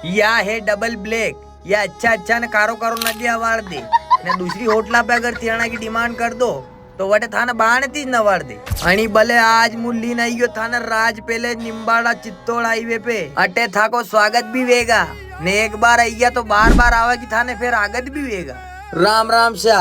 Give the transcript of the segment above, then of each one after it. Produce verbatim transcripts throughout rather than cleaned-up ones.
या है double black, या अच्छा अच्छा ने कारो कारो नगे अवार दे। ने दूसरी होटला पे अगर थियाणा की डिमांड कर दो, तो वटे थाने बाण तीज नवार दे। अणी बले आज मूं लीन आई गयो थाने राज पैलेस निम्बाड़ा चित्तौड़ हाईवे पे। अटे थाको स्वागत भी वेगा, ने एक बार आई गया तो बार बार आवा की थाने फेर आगत भी वेगा। राम राम सा,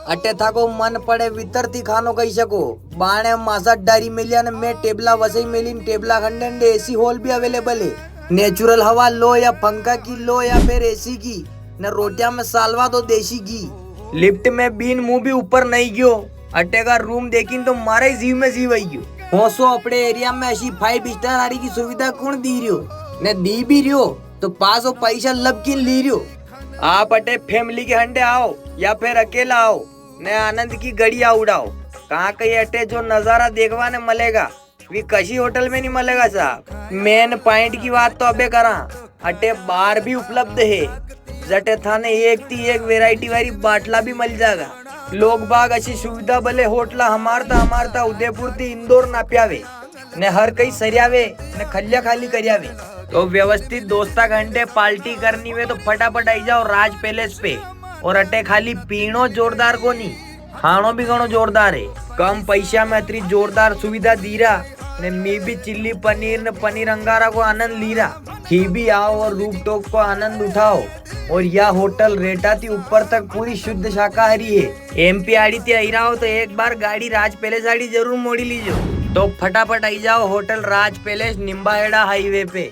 अटे थाको मन पड़े वितर थी खानो खाई सको। बाणे मासा डारी मेलिया ने मैं टेबला वसई मेली ने टेबला खंडे ने एसी हॉल भी अवेलेबल है। नेचुरल हवा लो या पंखा की लो या फेर एसी की, ने रोटियां में सालवा दो देसी घी। लिफ्ट में बीन मूं भी ऊपर नहीं गयो। अटे का रूम देखिन तो मारे ही जीव में जीव आई गयो। होसो अपने एरिया में ऐसी फाइव स्टार आरी की सुविधा कौन दी रियो? ने दी भी रियो तो पास वो पैसा लपकिन ली रियो। आप अटे फैमिली के हंडे आओ या फेर अकेला आओ, ने आनंद की गड़िया उड़ाओ। कहाँ कहीं अटे जो नजारा देखवा ने मलेगा, वी कशी होटल में नी मलेगा साहब। मेन पॉइंट की बात तो अबे करा, अटे बार भी उपलब्ध है, जटे थाने एक ती एक वैरायटी वाली बाटला भी मल जागा। लोग बाग अशी सुविधा भले होटला हमारता हमारता उदयपुर ती इंदौर नाप्यावे, ने हर कई सरियावे, ने खल्या खाली करियावे। तो व्यवस्थित दोस्ता घंटे पार्टी करनी वे तो फटाफट आई जाओ राज पैलेस पे। और अटे खाली पीणो जोरदार कोनी, खाणो भी घणो जोरदार है। कम पैसा में अतरी जोरदार सुविधा दीरा, ने मी भी चिल्ली पनीर ने पनीर अंगारा को आनंद लीरा। थी भी आओ और रूफटॉप को आनंद उठाओ। और या होटल रेटा ती ऊपर तक पूरी शुद्ध शाकाहारी है। एमपी आड़ी ते आई रहा हो तो एक बार गाड़ी राज पैलेस आड़ी जरूर मोड़ी लीजो। तो फटाफट आई जाओ होटल राज पैलेस निम्बाहेड़ा हाईवे पे।